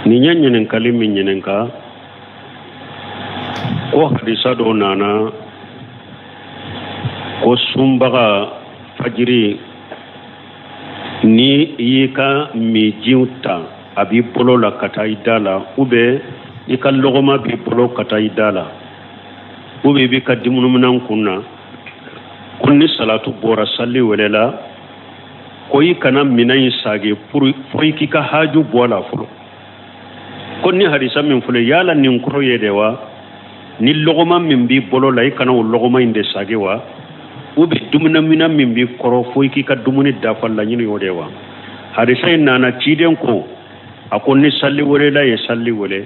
Nin ye ɲininkali min ɲininka ko hadisa dɔ nana ko sunbaga fajiri ni i y'i ka minjiw ta a b'i bolo la ka taa i da la, ou bien i ka lɔgɔma b'i bolo ka taa i da la, ou bien i b'i ka dumuniminɛn kun na, ko ni salatu bɔra sali welela ko i kana minɛn in sage pour fo i k'i ka haju bɔ a la fɔlɔ. Ko ni hadisa min fɔlɔ, yala nin kɔrɔ ye de wa, ni lɔgɔma min b'i bolo la i kana o lɔgɔma in de sage wa, ou bien dumuniminɛn min b'i kɔrɔ fo i k'i ka dumuni dafa, laɲini y'o de wa? Hadisa in nana ciden ko a ko ni sali welela ye sali wele,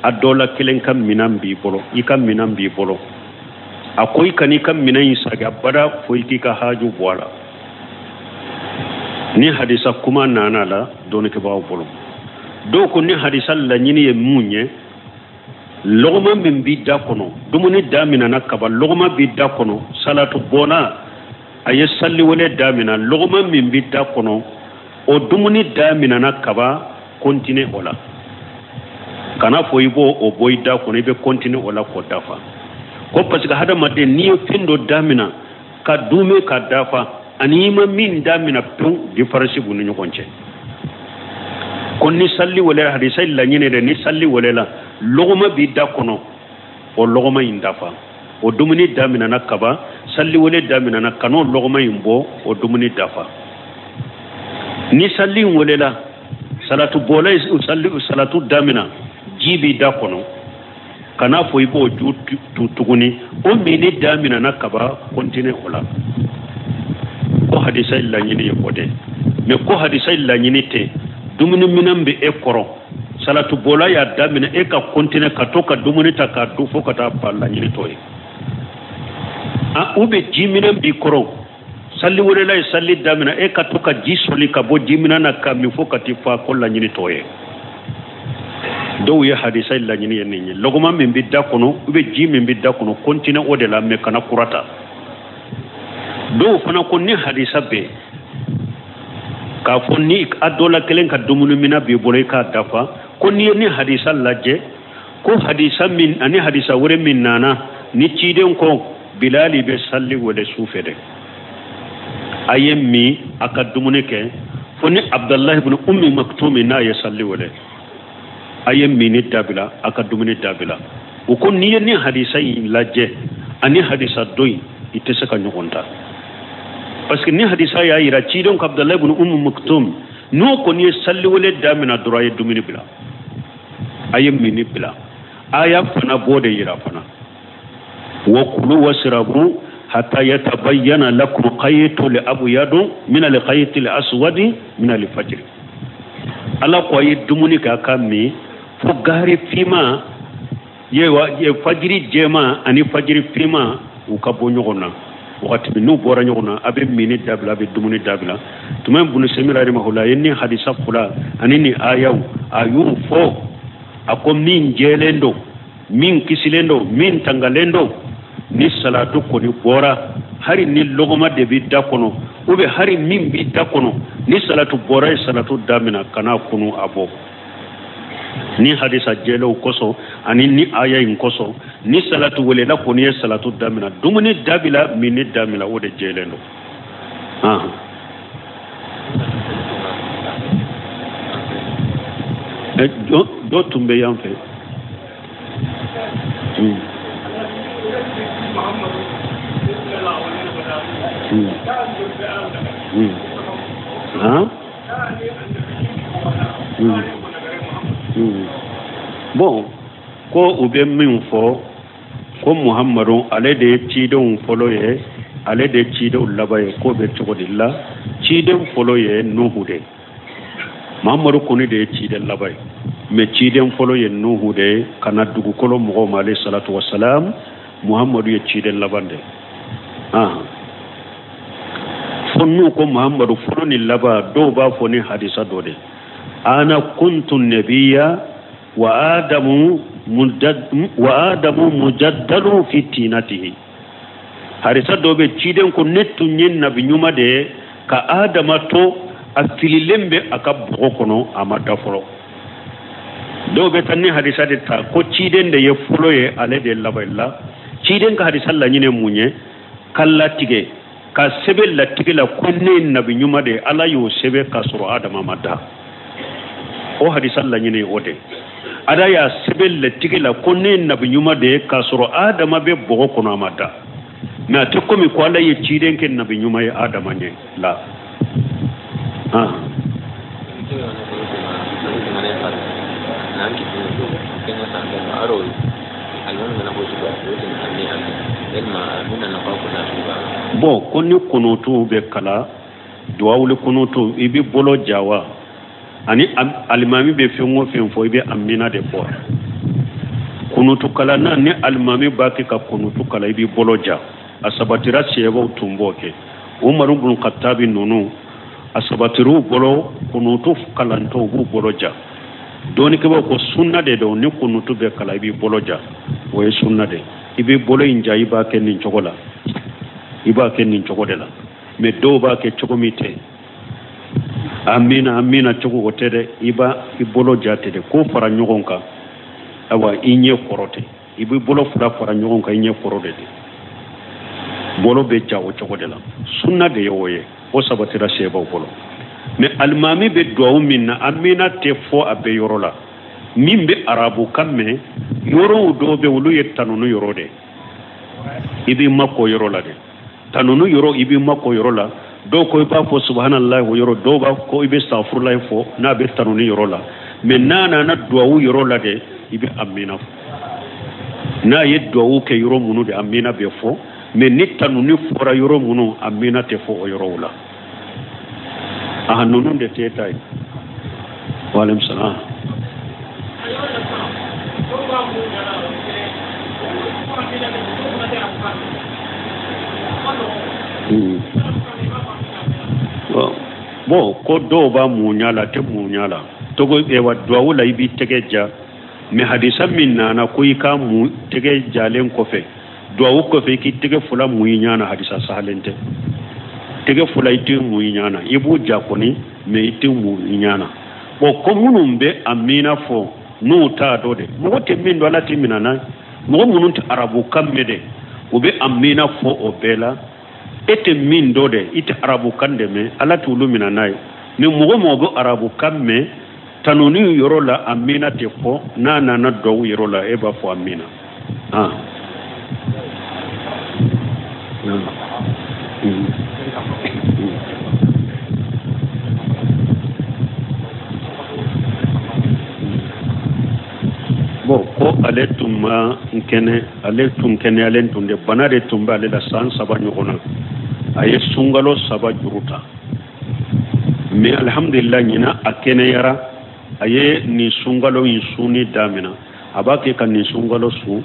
a dɔ la kelen ka minɛn b'i bolo, i ka minɛn b'i bolo, a ko i kan'i ka minɛn in sage abada fo i k'i ka haju bɔ a la. Ni hadisa kuma nana la dɔnnikɛbagaw bolo, dɔw ko ni hadisa laɲini ye mun ye, lɔgɔma min b'i da kɔnɔ, dumuni daminɛna kaban, lɔgɔma b'i da kɔnɔ, salatu bɔnna a ye sali wele damina, lɔgɔma min b'i da kɔnɔ o dumuni daminɛna kaban, continuer o la, kana fɔ i b'o o bɔ i da kɔnɔ, i bɛ continuer o la k'o dafa. Ko parce que hadamaden n'i ye fɛn dɔ damina ka dume ka dafa ani i ma min damina pewu, différence b'u ni ɲɔgɔn cɛ. Ko ni sali welela, hadisa laɲini dɛ, ni sali welela lɔgɔma b'i da kɔnɔ, o lɔgɔma in dafa, o dumuni daminɛna kaban, sali wele daminɛna, kan'o lɔgɔma in bɔ, o dumuni dafa. Ni sali in welela, salatu bɔla sali salatu damina, ji b'i da kɔnɔ, kana fɔ i b'o ju tu tuguni, o minni daminɛna kaban, continuer o la. Ko hadisa in laɲini ye o de, mais ko hadisa in laɲini tɛ dumuni minɛn bɛ e kɔrɔ, salatu bɔla y'a daminɛ, e ka continuer ka to ka dumuni ta k'a dun fo ka taa ban, laɲini t'o ye. A ou bien ji minɛn b'i kɔrɔ, sali welela ye sali daminɛ, e ka to ka ji soli ka bɔ ji minɛn na ka min fo ka t'i fa, ko laɲini t'o ye. Dɔw ye hadisa in laɲini ye nin ye, lɔgɔma min bɛ da kɔnɔ ou bien ji min bɛ da kɔnɔ, continuer o de la, mais kana kura ta. Dɔw fana ko ni hadisa bɛ k'a fɔ ni a dɔ la kelen ka dumuni minɛn b'i bolo i k'a dafa, ko n'i ye ni hadisa lajɛ, ko hadisa min ani hadisa wɛrɛ min nana ni ciden ko Bilali bɛ sali wele su fɛ dɛ, a ye min a ka dumuni kɛ fo ni Abdalahi ibn Ummi Maktum n'a ye sali wele, a ye minni dabila, a ka dumuni dabila. U ko n'i ye ni hadisa in lajɛ ani hadisa dɔ in, i tɛ se ka ɲɔgɔn ta, parce que ni hadisa y'a yira ciden ko Abdalahi ibn Ummi Maktum n'o kɔni ye sali wele damina dɔrɔn, a ye dumuni bila, a ye minni bila. Aya fana b'o de yira fana, wa kulu wasrabu hatta yatabayyana lakum khaytul abyadu min al khaytil aswadi min al fajr. Ala ko a ye dumuni kɛ a ka min fo gari finma ye wa ye fajiri jɛma ani fajiri finma u ka bɔ ɲɔgɔn na. Wagati min n'u bɔra ɲɔgɔn na, a bɛ minni dabila, a bɛ dumuni dabila. Tuma min Bunu Semira rahimahullah ye ni hadisa fila ani ni ayaw a y'u fɔ, a ko min jɛlen don, min kisilen don, min tangalen don, ni salatu kɔni bɔra, hari ni lɔgɔma de b'i da kɔnɔ ou bien hari min b'i da kɔnɔ, ni salatu bɔra ye salatu damina, kana kunu a bɔ. Ni hadisa jɛlenw kosɔn ani ni aya in kosɔn, ni salatu welela kɔni ye salatu damina, dumuni dabila, minni damina, o de jɛlen don. Dɔ tun bɛ yan fɛ. Bon, ko u bɛ min fɔ ko Muhammadu ale de ye cidenw fɔlɔ ye, ale de ye cidenw laban ye, k'o bɛ cogo di la? Ciden fɔlɔ ye Nuhu de ye, Muhammadu kɔni de ye ciden laban ye, mais ciden fɔlɔ ye Nuhu de ye ka na dugukolo mɔgɔw ma, alayhi salatu wasalam. Muhammadu ye ciden laban de ye. Fo n'u ko Muhammadu fɔlɔ ni laban, dɔw b'a fɔ ni hadisa dɔ de, ana kuntu nabiya wa adamu wa adamu mujaddalu fi tinatihi. Hadisa dɔ bɛ ciden ko ne tun ye nabi ɲuman de ye ka Adama to a fililen bɛ a ka bɔgɔ kɔnɔ, a ma da fɔlɔ. Dɔw bɛ taa ni hadisa de ta ko ciden de ye fɔlɔ ye, ale de ye laban la. Ciden ka hadisa laɲini ye mun ye? Ka latigɛ, ka sɛbɛn latigɛ la ko ne ye nabi ɲuman de ye, Ala y'o sɛbɛn k'a sɔrɔ Adama ma da. O hadisa laɲini ye o de ye. Ala y'a sɛbɛn latigɛ la ko ne ye nabi ɲuman de ye k'a sɔrɔ Adama bɛ bɔgɔ kɔnɔ, a ma da. Mais a tɛ komi ko Ala ye ciden kɛ nabi ɲuman ye Adama ɲɛ la. Bon, ko ni kunutu bɛ kalan, duwawuli kunutu, i bɛ bolo ja wa? Ani alimami bɛ fɛn o fɛn fɔ, i bɛ amina de fɔ. Kunutu kalanna, ni alimami b'a kɛ ka kunutu kalan, i b'i bolo ja. A sabatira sahabaw tun b'o kɛ. Umaru bun Khattabi ninnu, a sabatir'u bolo, kunutu kalantɔ u b'u bolo ja. Dɔnnikɛbaaw ko sunna de don, ni kunutu bɛ kalan, i b'i bolo ja, o ye sunna de. I b'i bolo in ja, i b'a kɛ nin cogo la, i b'a kɛ nin cogo de la. Mais dɔw b'a kɛ cogo min tɛ amina amina cogo o tɛ dɛ, i b'a i bolo ja ten de, k'o fara ɲɔgɔn kan, awa i ɲɛ kɔrɔ ten, i b'i bolo fila fara ɲɔgɔn kan i ɲɛ kɔrɔ de ten, bolo bɛ ja o cogo de la. Sunna de ye o ye, o sabatira sahabaw bolo. Mais alimami bɛ duwawu min na, amina tɛ fɔ a bɛɛ yɔrɔ la. Min bɛ arabukan mɛn, yɔrɔw dɔw bɛ olu ye tanunu yɔrɔ de, i b'i makɔ yɔrɔ la de, tanunu yɔrɔ, i b'i makɔ yɔrɔ la. Dɔw ko i b'a fɔ subahanallahi o yɔrɔ, dɔw b'a ko i bɛ safurulayi fɔ n'a bɛ tanuni yɔrɔ la. Mais n'a nana duwawu yɔrɔ la de, i bɛ amina fɔ. N'a ye duwawu kɛ yɔrɔ minnu de, amina bɛ fɔ. Mais ni tanuni fɔra yɔrɔ minnu, amina tɛ fɔ o yɔrɔw la. Aha, ninnu de t'e ta ye. Waaleykum salaam. Bon, ko dɔw b'a munya la, a tɛ munya la. Togo ewa duwawu la, i b'i tɛgɛ ja. Mais hadisa min nana ko i ka mu tɛgɛ jalen kɔfɛ, duwawu kɔfɛ, i k'i tɛgɛ fila mun i ɲɛ na, hadisa sahalen tɛ. Tɛgɛ fila i tɛ mun i ɲɛ na, i b'u ja kɔni, mais i tɛ mun i ɲɛ na. Bon, ko minnu bɛ amina fɔ n'u t'a dɔn de, mɔgɔ tɛ min dɔn, Ala tɛ minɛ n'a ye. Mɔgɔ minnu tɛ arabukan mɛn de, u bɛ amina fɔ o bɛɛ la. E tɛ min dɔn de, i tɛ arabukan de mɛn, Ala t'olu minɛ n'a ye. Mais mɔgɔ mɔgɔ bɛ arabukan mɛn, tanuni yɔrɔ la amina tɛ fɔ, n'a nana duwawu yɔrɔ la, e b'a fɔ amina. Bon, ko ale tun ma kɛnɛ, ale tun kɛnɛyalen tun tɛ, bana de tun bɛ ale la san 3 ɲɔgɔn na. A ye sunkalo 3 juru ta. Mais alhamdulillah, ɲinan a kɛnɛyara, a ye nin sunkalo in sunni daminɛ, a b'a kɛ ka nin sunkalo sun.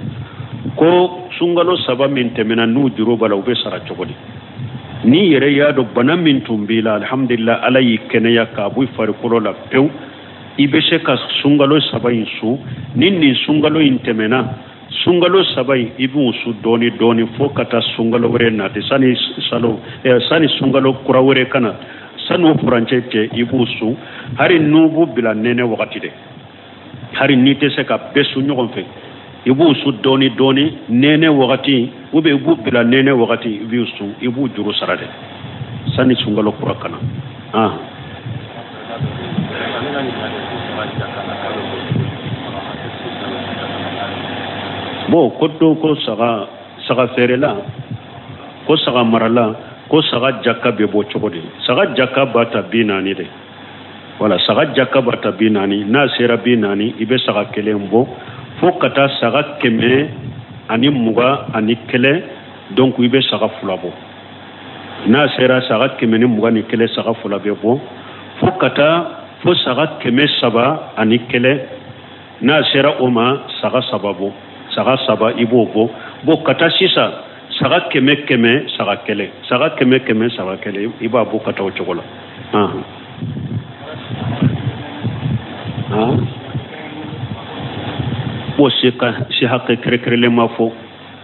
Ko sunkalo 3 min tɛmɛna n'u juru b'a la, u bɛ sara cogo di? N'i yɛrɛ y'a dɔn bana min tun b'i la, alhamdulillah, Ala y'i kɛnɛya k'a bɔ i farikolo la pewu, i bɛ se ka sunkalo 3 in sun. Ni nin sunkalo in tɛmɛna, sunkalo 3 in i b'u sun dɔɔni dɔɔni fo ka taa sunkalo wɛrɛ nati, sani salo, sani sunkalo kura wɛrɛ ka na, sani o furancɛ cɛ i b'u sun. Hali n'u b'u bila nɛnɛ wagati de, hali n'i tɛ se ka bɛɛ sun ɲɔgɔn fɛ, i b'u sun dɔɔni dɔɔni nɛnɛ wagati, ou bien i b'u bila nɛnɛ wagati, i b'u sun, i b'u juru sara de sani sunkalo kura ka na. Bon, ko dɔw ko saga feerela, ko saga marala, ko saga jaka bɛ bɔ cogo di? Saga jaka b'a ta 40 de. Wala saga jaka b'a ta 40, n'a sera 40, i bɛ saga kelen bɔ fo ka taa saga 121, donc i bɛ saga 2 bɔ. N'a sera saga 121, saga 2 bɛ bɔ fo ka taa fo saga 301, n'a sera o ma saga 3 bɔ, saga 3 i b'o bɔ. Bon, ka taa sisan saga 100 100 saga 1, saga 100 100 saga 1, i b'a bɔ ka taa o cogo la. Bon, si ka si hakɛ kɛrɛnkɛrɛnlen ma fɔ,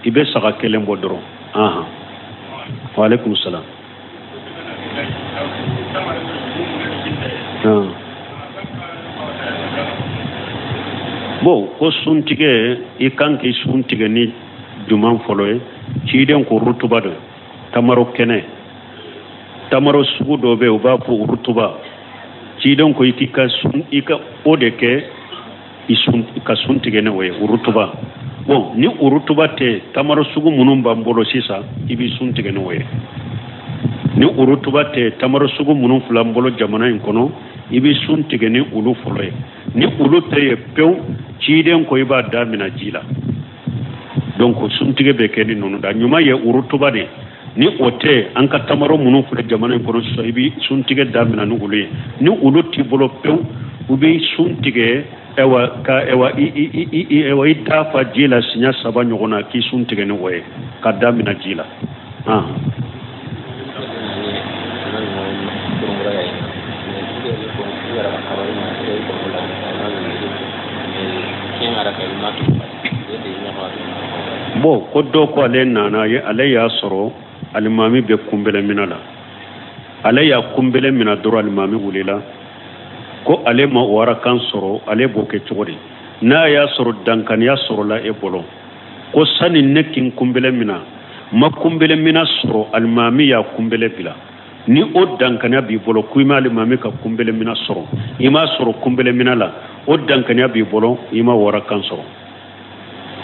i bɛ saga 1 bɔ dɔrɔn. Wa aleykum salam. Bon, ko suntigɛ, i kan k'i sun tigɛ ni juman fɔlɔ ye. Ciden ko rutuba don, tamaro kɛnɛ, tamaro sugu dɔ bɛ yen, u b'a fɔ rutuba. Ciden ko i k'i ka sun, i ka o de kɛ i sun, ka sun tigɛ ni o ye, rutuba. Bon, ni urutuba tɛ, tamaro sugu minnu b'an bolo sisan, i b'i sun tigɛ ni o ye. Ni urutuba tɛ, tamaro sugu minnu filɛ an bolo jamana in kɔnɔ, i b'i sun tigɛ ni olu fɔlɔ ye. Ni olu tɛ yen pewu, ciden ko i b'a damina ji la. Donc suntigɛ bɛ kɛ ni ninnu da. Ɲuman ye urutuba de. Ni o tɛ, an ka tamaro minnu filɛ jamana in kɔnɔ sisan, i bɛ suntigɛ damina ni olu ye. Ni olu t'i bolo pewu, u bɛ sun tigɛ, ɛwa, ka ɛwa i i i i ɛwa i da fa ji la siɲɛ 3 ɲɔgɔn na, k'i sun tigɛ ni o ye, ka damina ji la. Bon, ko dɔ ko ale nana, ale y'a sɔrɔ alimami bɛ kunbɛlɛ minɛ la. Ale y'a kunbɛlɛ minɛ dɔrɔn, alimami wulila. Ko ale ma o arakan sɔrɔ, ale b'o kɛ cogo di? N'a y'a sɔrɔ dankaniya sɔrɔla e bolo, ko sani ne k'i kunbɛlɛ minɛ, ma kunbɛlɛ minɛ sɔrɔ, alimami y'a kunbɛlɛ bila. Ni o dankaniya b'i bolo, ko i ma alimami ka kunbɛlɛ minɛ sɔrɔ, i m'a sɔrɔ kunbɛlɛ minɛ la, o dankaniya b'i bolo, i ma o arakan sɔrɔ.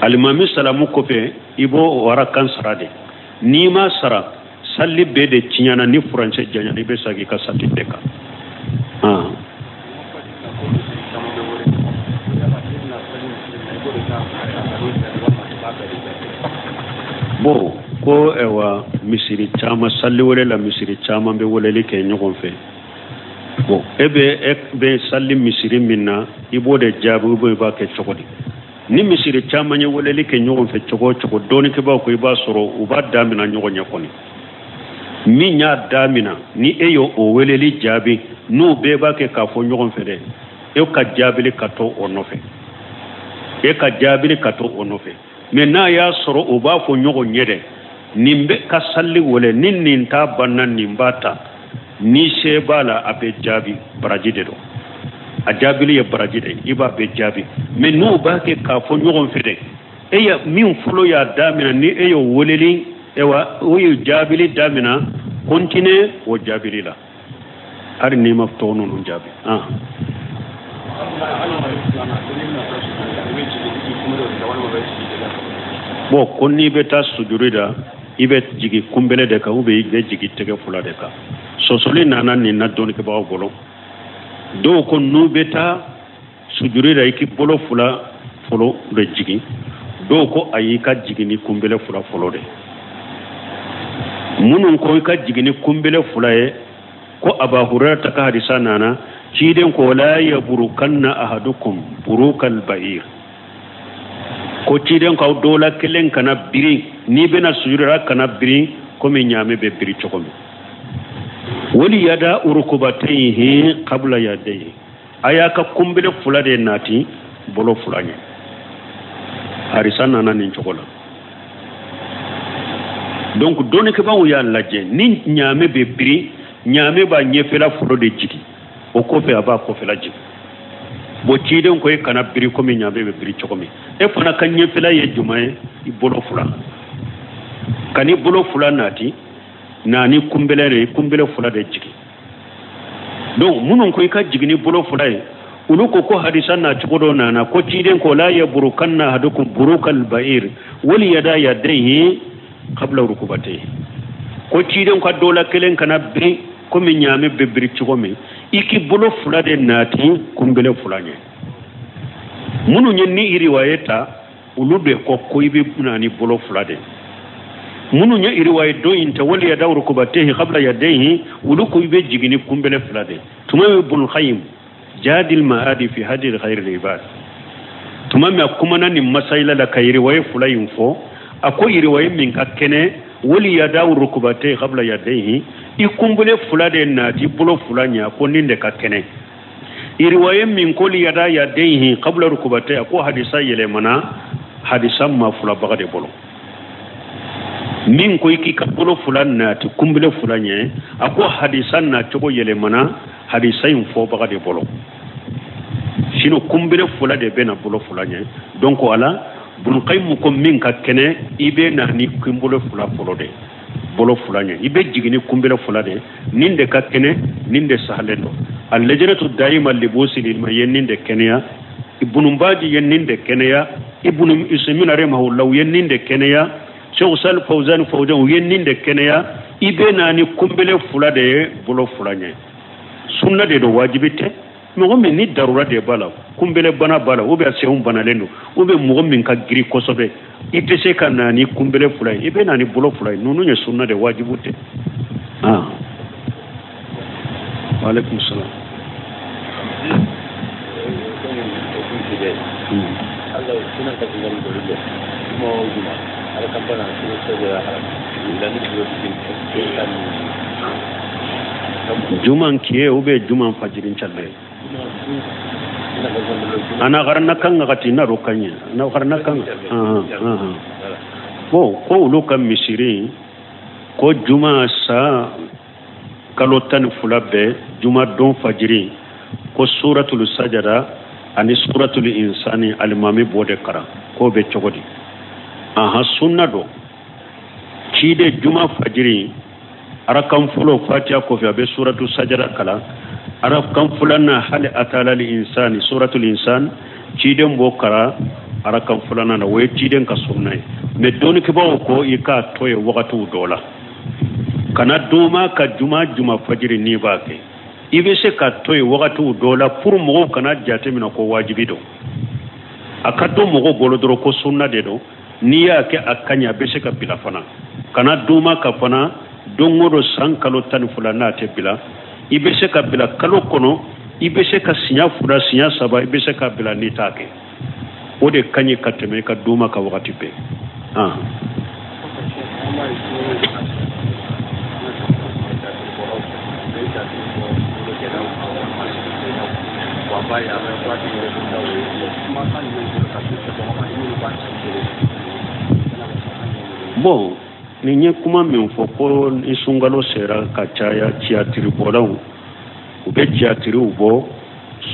Alimami salamu kɔfɛ, i b'o o arakan sara de. N'i ma sara, sali bɛɛ de tiɲɛna. Ni furancɛ janyana, i bɛ segin i ka sali bɛɛ kan. Bon, ko ɛwa misiri caman, sali wele la, misiri caman bɛ weleli kɛ ɲɔgɔn fɛ. Bon, e bɛ sali misiri min na, i b'o de jaabi, i b'a kɛ cogo di? Ni misiri caman ye weleli kɛ ɲɔgɔn fɛ cogo o cogo, dɔnnikɛbaaw ko i b'a sɔrɔ u b'a damina ɲɔgɔn ɲɛ kɔni. Min y'a damina, ni e y'o o weleli jaabi, n'u bɛɛ b'a kɛ k'a fɔ ɲɔgɔn fɛ dɛ, e ka jaabili ka to o nɔfɛ, e ka jaabili ka to o nɔfɛ. Mais n'a y'a sɔrɔ u b'a fɔ ɲɔgɔn ɲɛ dɛ, nin bɛ ka sali wele, ni nin ta banna, nin b'a ta, ni se b'a la, a bɛ jaabi, baraji de don. A jaabili ye baraji de ye, i b'a bɛɛ jaabi. Mais n'u b'a kɛ k'a fɔ ɲɔgɔn fɛ dɛ, e ya min fɔlɔ y'a damina, ni e y'o weleli, ewa o ye jaabili damina, continue o jaabili la, hali n'i ma tɔ ninnu jaabi. Bon, ko n'i bɛ taa sujuri la, i bɛ jigin kunbɛlɛ de kan, ou bien i bɛ jigin tɛgɛ fila de kan. Sɔsɔli nana nin na dɔnnikɛbagaw bolo. Dɔw ko n'u bɛ taa sujuri la, i k'i bolo fila fɔlɔ de jigin. Dɔw ko ayi, i ka jigin ni kunbɛlɛ fila fɔlɔ de. Minnu ko i ka jigin ni kunbɛlɛ fila ye, ko Aba Hurayra ka hadisa nana, ciden ko la yaburukanna ahadukum burukal ba'ir, ko ciden ko aw dɔ la kelen kana biri, n'i bɛna sujuri la kana biri komi ɲaamɛ bɛ biri cogo min. Wali yada urukubatayhi qabla yadayhi, a y'a ka kunbɛlɛ fila de nati bolo fila ɲɛ. Hadisa nana nin cogo la. Donc dɔnnikɛbaaw y'a lajɛ, ni ɲaamɛ bɛ biri, ɲaamɛ b'a ɲɛfɛla fɔlɔ de jigin, o kɔfɛ a b'a kɔfɛla jigin. Bon, ciden ko e kana biri komi ɲaamɛ bɛ biri cogo min. E fana ka ɲɛfɛla ye jumɛn ye? I bolo fila. Ka n'i bolo fila nati, naani kunbɛlɛ de, kunbɛlɛ fila de jigin. Donc minnu ko i ka jigin ni bolo fila ye, olu ko ko hadisa na cogo dɔ nana, ko ciden ko la yaburukanna ahadukum burukal ba'ir wali yada yadayhi qabla rukubatayhi, ko ciden ka dɔ la kelen kana biri komi ɲaamɛ bɛ biri cogo min, i k'i bolo fila de nati kunbɛlɛ fila ɲɛ. Minnu ye ni iriwaye ta, olu de ko ko i bɛ na ni bolo fila de. Minnu ye iriwaye dɔ in ta, wali yada rukubatayhi qabla yadayhi, olu ko i bɛ jigin ni kunbɛlɛ fila de. Tuma min Ibn Qayyim Jadil Ma'adi fi hadi khairil ibad, tuma min a kumana nin masayila la ka iriwaye fila in fɔ, a ko iriwaye min ka kɛnɛ, wali yada rukubatayhi qabla yadayhi, i kunbɛlɛ fila de nati bolo fila ɲɛ, a ko nin de ka kɛnɛ. Iriwaye min ko li yada yadayhi qabla rukubatayhi, a ko hadisa yɛlɛmana hadisa ma fila baga de bolo. Min ko i k'i ka bolo fila nati kunbɛlɛ fila ɲɛ, a ko hadisa nacogo yɛlɛmana hadisa in fɔbaga de bolo. Sinon kunbere fila de bɛ na bolo fila ɲɛ. Donc ala Bulukayimu ko min ka kɛnɛ, i bɛ na ni kunbolo fila fɔlɔ de, bolo fila ɲɛ, i bɛ jigin ni kunbere fila de, nin de ka kɛnɛ, nin de sahalen don. A lajɛrɛtu dayima libusi ma ye nin de kɛnɛya, Ibnu Baji ye nin de kɛnɛya, Ibnu Usaymin rahimahullah ye nin de kɛnɛya, Sheikh Salih Fawzan Fawzan u ye nin de kɛnɛya. I bɛ na ni kunbele fila de ye bolo fila ɲɛ. Sunna de don, wajibi tɛ. Mɔgɔ min ni darura de b'a la, kunbele bana b'a la, ou bien senw banalen don, ou bien mɔgɔ min ka giri kosɛbɛ, i tɛ se ka na ni kunbele fila ye, i bɛ na ni bolo fila ye. Ninnu ye sunna de, wajibu tɛ. Ah, waaleykum salam. Juman kiye ou bien juman fajirin challe ana garna kan ngati na ro kanya na garna kan. Bon, ko olu ka misiri ko juma sa kalo 12 bɛɛ juma don fajiri ko suratul sajada ani suratul insani alimami b'o de karan, k'o bɛ cogo di? Aha, sunna don. Ciden juma fajiri arakan fɔlɔ fatiha kɔfɛ a bɛ suratul sajada kalan, arakan filanan hali atala li insani suratul insan ciden b'o kalan arakan filanan na, o ye ciden ka sunna ye. Mais dɔnnikɛbaaw ko i k'a to yen wagatiw dɔ la, kana doma ka juma juma fajiri n'i b'a kɛ, i bɛ se ka to yen wagatiw dɔ la pour mɔgɔw kana jate minɛ ko wajibi don. A ka dɔn mɔgɔw bolo dɔrɔn ko sunna de don, n'i y'a kɛ a ka ɲi, a bɛ se ka bila fana. Kana doma ka fana don o don san kalo 12 n'a tɛ bila, i bɛ se ka bila kalo kɔnɔ, i bɛ se ka siɲɛ 2 siɲɛ 3 i bɛ se ka bila n'i t'a kɛ, o de ka ɲi ka tɛmɛ i ka doma ka wagati bɛɛ. Ah, bon, nin ye kuma min fɔ ko ni sunkalo sera ka caya tiyatiribɔlaw u bɛ tiyatiriw bɔ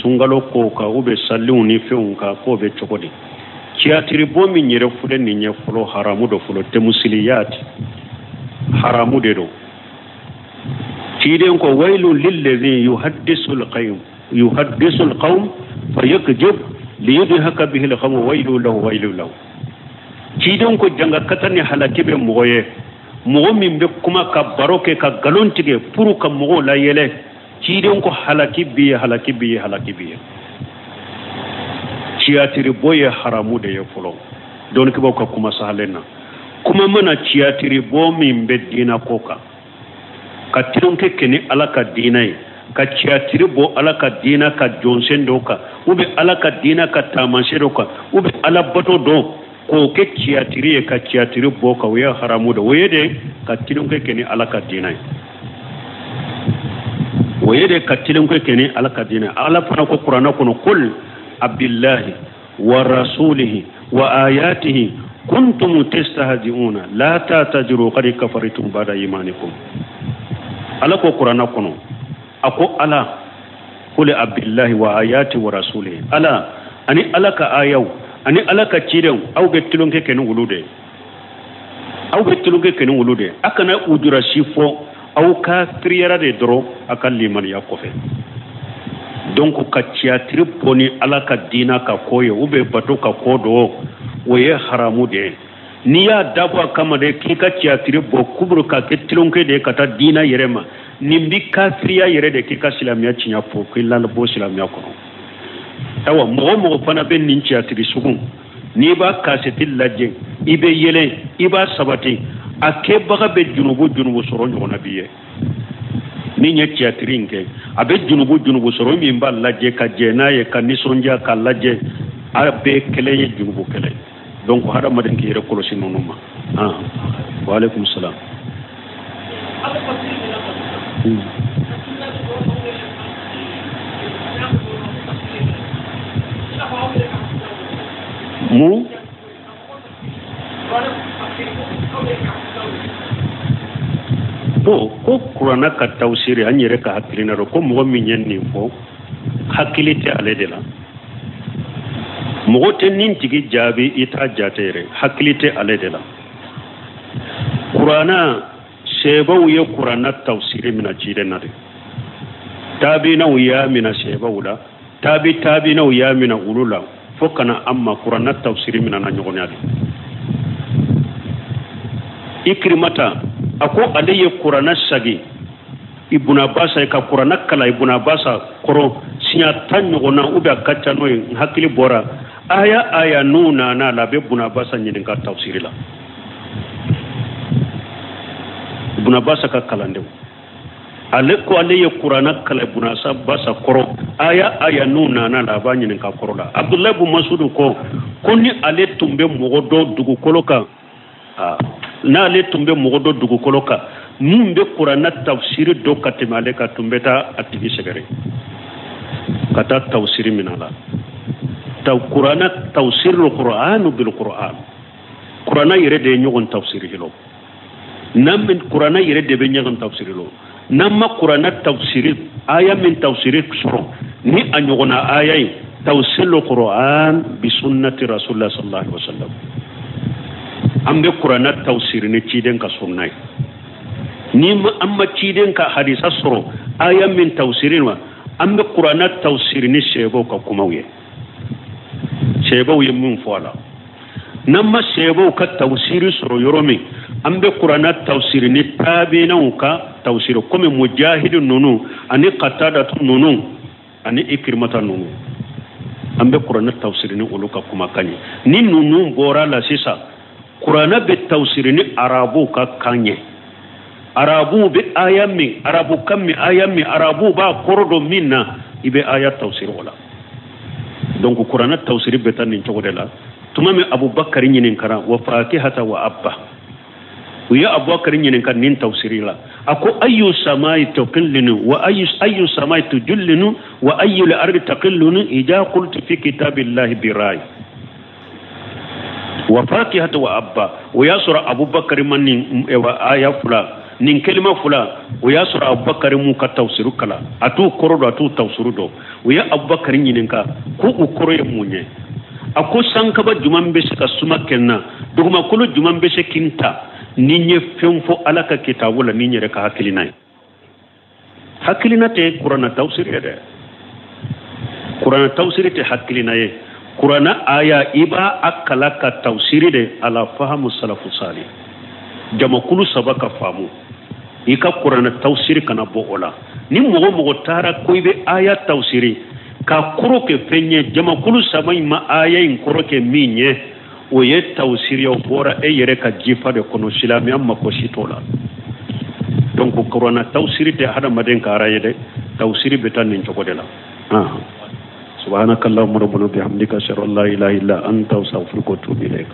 sunkalo kow kan u bɛ saliw ni fɛnw kan, k'o bɛ cogo di? Tiyatiribɔ min yɛrɛ filɛ nin ye fɔlɔ haramu dɔ fɔlɔ, temusiliyati haramu de don. Ciden ko wailun lillezi yuhaddisul qawm yuhaddisul qawm fayakjib liyudhaka bihi alqawm wailu lahu wailu lahu. Ciden ko janga kata ni halaki bɛ mɔgɔ ye, mɔgɔ min bɛ kuma ka baro kɛ ka nkalon tigɛ pour ka mɔgɔw layɛlɛ. Ciden ko halaki b'i ye, halaki b'i ye, halaki b'i ye. Tiyatiribɔ ye haramu de ye fɔlɔ, dɔnnikɛbaaw ka kuma sahalen na. Kuma mana tiyatiribɔ min bɛ diinɛ ko kan, ka tulonkɛ kɛ ni Ala ka diinɛ ye, ka tiyatiri bɔ Ala ka diinɛ ka jɔnsen dɔ kan, ou bien Ala ka diinɛ ka taamasiyɛn dɔ kan, ou bien Ala bato dɔ k'o kɛ tiyatiri ye, ka tiyatiri bɔ kan, o ye haramu de. O ye de ka tulonkɛ kɛ ni Ala ka diinɛ ye, o ye de ka tulonkɛ kɛ ni Ala ka diinɛ ye. Ala fana ko kuranɛ kɔnɔ kul abillahi wa rasulihi wa ayatihi kuntum tastahzi'una la ta'tadiru qad kafartum ba'da imanikum. Ala ko kuranɛ kɔnɔ a ko Ala kul abillahi wa ayati wa rasulihi, Ala ani Ala ka ayaw ani Ala ka cidenw, aw bɛ tulonkɛ kɛ ni olu de ye, aw bɛ tulonkɛ kɛ ni olu de ye. A kana ujura si fɔ, aw kafiriyara de dɔrɔn a ka limaniya kɔfɛ. Donc ka tiyatiri bɔ ni Ala ka diinɛ ka ko ye ou bien bato ka ko dɔ, o ye haramu de ye. N'i y'a dabɔ a kama de k'i ka tiyatiri bɔ kuburu ka kɛ tulonkɛ de ye ka taa diinɛ yɛrɛ ma, nin bi kafiriya yɛrɛ de k'i ka silamɛya tiɲɛ fɔ k'i lalabɔ silamɛya kɔnɔ. Ayiwa, mɔgɔ mɔgɔ fana bɛ nin tiyatiri sugu, n'i b'a kasɛti lajɛ, i bɛ yɛlɛ, i b'a sabati, a kɛbaga bɛ junubu junubu sɔrɔ ɲɔgɔnna b'i ye. Ni ye tiyatiri in kɛ, a bɛ junubu junubu sɔrɔ min b'a lajɛ ka jɛ n'a ye ka nisɔndiya k'a lajɛ, a bɛɛ kɛlɛ ye junubu kɛlɛ. Donc hadamaden k'i yɛrɛ kɔlɔsi ninnu ma. Ah, wa aleykum salam. Mu bon, ko kuranna ka tawsiri an yɛrɛ ka hakilina dɔn ko mɔgɔ min ye nin fɔ hakili tɛ ale de la. Mɔgɔ tɛ nin tigi jaabi i t'a jate yɛrɛ, hakili tɛ ale de la. Kuranna sebaw ye kuranna tafsiri mina ciden na de, taabinaw y'a mina sebaw la, taabi taabinaw y'a mina olu la, fo ka na an ma kuranna tafsiri mina na ɲɔgɔnya de. Ikirimata a ko ale ye kuranna sagi Ibn Abbas ka kuranna kalan Ibn Abbas kɔrɔ siɲɛ 10 ɲɔgɔnna ou bien a ka ca n'o ye, n hakili bɔra aya aya n'u nana la, a bɛ Ibn Abbas ɲininka tafsiri la. Ibn Abbas ka kalandenw ale ko ale ye kuranna kalan Ibn Abbas kɔrɔ aya aya n'u nana la, a b'a ɲininka kɔrɔ la. Abdulayi bun Masudu ko ko ni ale tun bɛ mɔgɔ dɔ dugukolo kan, n'ale tun bɛ mɔgɔ dɔ dugukolo kan mun bɛ kuranna tafsiri dɔ ka tɛmɛ ale kan, tun bɛ taa a tigi sɛgɛrɛ ka taa tafsiri minɛ la. Kuranna tafsiri Qur'anu bil Qur'an, kuranna yɛrɛ de ye ɲɔgɔn tafsiri lɔ. N'an bɛ kuranna yɛrɛ de bɛ ɲɔgɔn tafsiri lɔ. N'an ma kuranna tafsiri aya min tafsiri sɔrɔ ni a ɲɔgɔnna aya ye, tafsiri Qur'an bi sunnati rasulillah sallallahu alaihi wasallam, an bɛ kuranna tafsiri ni ciden ka sunna ye. Ni an ma ciden ka hadisa sɔrɔ aya min tafsiri ma, an bɛ kuranna tafsiri ni sebaw ka kumaw ye, sebaw ye min fɔ a la. N'an ma sebaw ka tafsiri sɔrɔ yɔrɔ min, an bɛ kuranna tafsiri ni taabinaw ka tafsiri, komi mujahidi ninnu ani katadatu ninnu ani ikirimata ninnu, an bɛ kuranna tafsiri ni olu ka kumakan ye. Ni ninnu bɔra la sisan, kuranna bɛ tafsiri ni arabuw ka kan ye. Arabuw bɛ aya min, arabukan min, aya min, arabuw b'a kɔrɔ dɔn min na, i bɛ aya tafsiri o la. Donc kuranna tafsiri bɛ taa nin cogo de la. Tuma min Abubakari ɲininkara wa fakihata wa abba, u ye Abubakari ɲininka nin tafsiri la, a ko ayu samai tuqillinu wa ayu samai tujullinu wa ayu al-ardi taqillunu idha qultu fi kitabillahi bi rai wa fakihata wa abba. O y'a sɔrɔ Abubakari ma nin aya fila nin kelima fila, o y'a sɔrɔ Abubakari m'u ka tafsiru kalan, a t'u kɔrɔ dɔn, a t'u tafsiru dɔn. U ye Abubakari ɲininka ko u kɔrɔ ye mun ye? A ko sankaba jumɛn bɛ se ka suma kɛ n na, dugumakolo jumɛn bɛ se k'i ta ni n ye fɛn fɔ Ala ka kitabu la ni n yɛrɛ ka hakilina ye. Hakilina tɛ kuranna tafsiri ye dɛ, kuranna tafsiri tɛ hakilina ye. Kuranna aya i b'a a kala ka tafsiri de ala fahamu salafu sali, jamakulu saba ka faamu, i ka kuranna tafsiri kana bɔ o la. Ni mɔgɔ mɔgɔ taara ko i bɛ aya tafsiri k'a kɔrɔ kɛ fɛn ye, jamakulu saba in ma aya in kɔrɔ kɛ min ye, o ye tafsiri ye, o bɔra e yɛrɛ ka jifa de kɔnɔ, silamɛya mako si t'o la. Donc kuranna tafsiri tɛ hadamaden ka ara ye dɛ, tafsiri bɛ taa nin cogo de la. Subhanakallahumma rabbana bihamdika ashhadu an la ilaha illa anta astaghfiruka wa atubu ilayk.